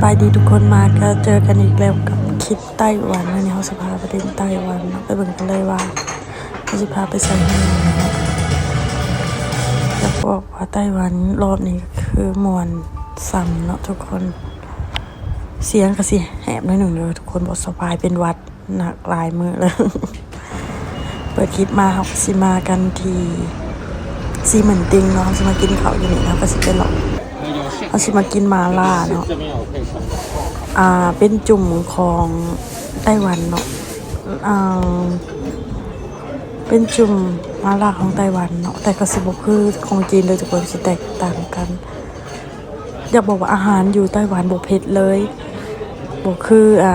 ບາຍດີທຸກຄົນ ມາກໍເຈີກັນອີກແລ້ວກັບຄລິບໄຕ້ຫວັນ. ມື້ນີ້ເຮົາຊິພາໄປຫຼິ້ນໄຕ້ຫວັນເນາະ ໄປເບິ່ງກັນເລີຍວ່າເຮົາຊິພາໄປໃສແດ່ເນາະ. ຢາກບອກວ່າໄຕ້ຫວັນລອບນີ້ຄືມ່ວນຊ່ຳເນາະທຸກຄົນ. ສຽງກໍຊິແຫບໜ້ອຍໜຶ່ງເດີທຸກຄົນ ບໍ່ສະບາຍ ເປັນຫວັດ ໜັກຫຼາຍມື້ແລ້ວ. ເປີດຄລິບມາ ເຮົາກໍຊິມາກັນທີ່ຊີເໝິນຕິງເນາະ ເຮົາຊິມາກິນເຂົ້າຢູ່ນີ້ ເຮົາກໍຊິໄປເລາະ ເຮົາຊິມາກິນໝາລ່າເນາະ. ອ່າ ເປັນຈຸ່ມຂອງໄຕ້ຫວັນເນາະ ອ່າ ເປັນຈຸ່ມໝາລ່າຂອງໄຕ້ຫວັນເນາະ ແຕ່ກໍຊິບໍ່ຄືຂອງຈີນເດີທຸກຄົນ ຊິແຕກຕ່າງກັນ. ຢາກບອກວ່າອາຫານຢູ່ໄຕ້ຫວັນບໍ່ເຜັດເລີຍ ບໍ່ຄື ອ່າ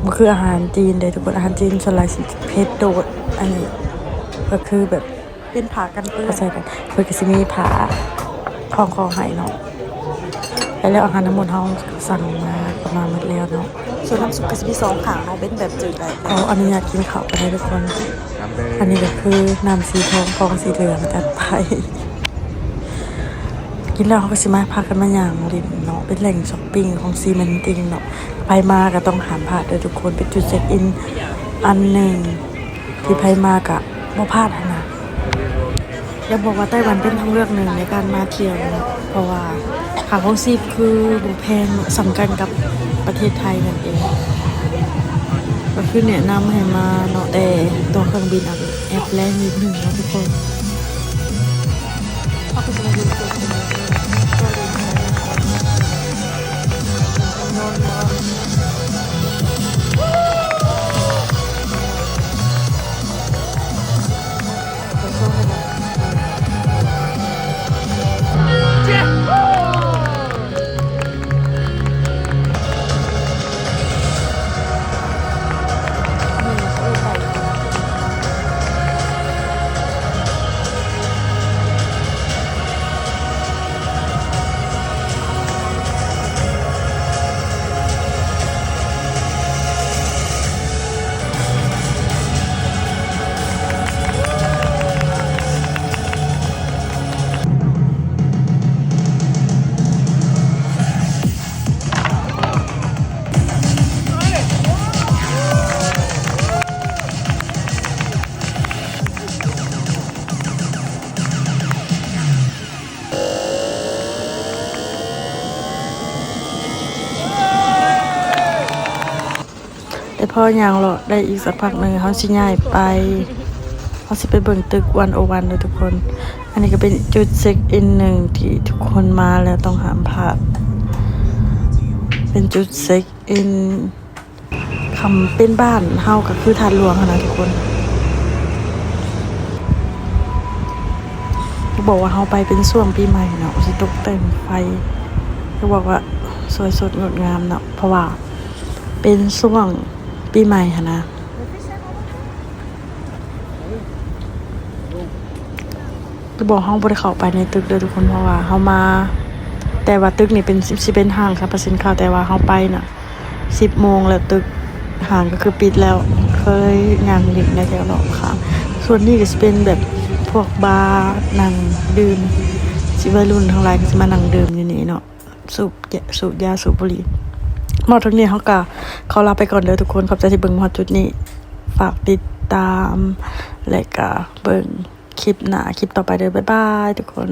ບໍ່ຄືອາຫານຈີນເດ້ທຸກຄົນ. ອາຫານຈີນສ່ວນຫຼາຍຊິເຜັດໂດດ ອັນນີ້ກໍຄືແບບເປັນຜ້າກັນເປື້ອນ ເຂົ້າໃຈກັນ ເພິ່ນກໍຊິມີຜ້າຄອງຄໍໃຫ້ເນາະ. ແລ້ວອາຫານທັງໝົດເຮົາສັ່ງມາກໍມາໝົດແລ້ວເນາະ. ສ່ວນນ້ຳຊຸບກໍຊິມີສອງຂ້າງເນາະ ເປັນແບບຈືດໄດ້. ຂໍອະນຸຍາດກິນເຂົ້າກ່ອນເດີທຸກຄົນ. ອັນນີ້ກໍຄືນ້ຳສີທອງ ຟອງສີເຫຼືອງ ຈັດໄປ. ກິນແລ້ວເຮົາກໍຊິມາ ພາກັນມາຍ່າງຫຼິ້ນເນາະ ເປັນແຫຼ່ງຊັອບປິງຂອງຊີເໝິນຕິງເນາະ. ໃຜມາກໍຕ້ອງຫ້າມພາດເດີທຸກຄົນ ເປັນຈຸດເຊັກອິນອັນໜຶ່ງທີ່ໃຜມາກໍບໍ່ພາດຫັ້ນນະ. ຢາກບອກວ່າໄຕ້ຫວັນເປັນທາງເລືອກໜຶ່ງໃນການມາທ່ຽວເນາະ ເພາະວ່າຄ່າຄອງຊີບຄືບໍ່ແພງເນາະ ສ່ຳກັນກັບປະເທດໄທນັ້ນເອງ. ກໍຄືແນະນຳໃຫ້ມາເນາະ ແຕ່ຕົ໋ວເຄື່ອງບິນອາດຈະແອບແລງນິດໜຶ່ງເນາະທຸກຄົນ. ແຕ່ພໍຍ່າງເລາະໄດ້ອີກສັກພັກໜຶ່ງ ເຮົາຊິຍ້າຍໄປ ເຮົາຊິໄປເບິ່ງຕຶກ one oh one ເດີທຸກຄົນ. ອັນນີ້ກໍເປັນຈຸດເຊັກອິນໜຶ່ງທີ່ທຸກຄົນມາແລ້ວຕ້ອງຫ້າມພາດ ເປັນຈຸດເຊັກອິນ ຄຳເປັນບ້ານເຮົາກໍຄືທາດຫຼວງຫັ້ນນະທຸກຄົນ. ຈະບອກວ່າເຮົາໄປເປັນຊ່ວງປີໃໝ່ເນາະ ຊິຕົກແຕ່ງໄຟ ຈະບອກວ່າສວຍສົດງົດງາມເນາະ ເພາະວ່າເປັນຊ່ວງປີໃໝ່ຫັ້ນນະ. ຈະບອກເຮົາບໍ່ໄດ້ເຂົ້າໄປໃນຕຶກເດີທຸກຄົນ ເພາະວ່າເຮົາມາ ແຕ່ວ່າຕຶກນີ້ເປັນ ຊິເປັນຫ້າງສັບພະສິນຄ້າ ແຕ່ວ່າເຮົາໄປນະ ສິບໂມງແລ້ວ ຕຶກຫ້າງກໍຄືປິດແລ້ວ. ເຄີຍຍ່າງຫຼິ້ນໄດ້ແຖວນອກຂ້າງ. ສ່ວນນີ້ກໍຊິເປັນແບບພວກບາ ນັ່ງດື່ມ ຊິໄວລຸ້ນທັງຫຼາຍກໍຊິມານັ່ງດື່ມຢູ່ນີ້ເນາະ ສູບ ສູບຢາ ສູບບຸຫຼີ່. ເວົ້າເຖິງນີ້ເຮົາກໍຂໍລາໄປກ່ອນເດີທຸກຄົນ. ຂອບໃຈທີ່ເບິ່ງມາຮອດຈຸດນີ້. ຝາກຕິດຕາມ ແລະ ກໍເບິ່ງຄລິບໜ້າ ຄລິບຕໍ່ໄປເດີ. ບາຍບາຍທຸກຄົນ.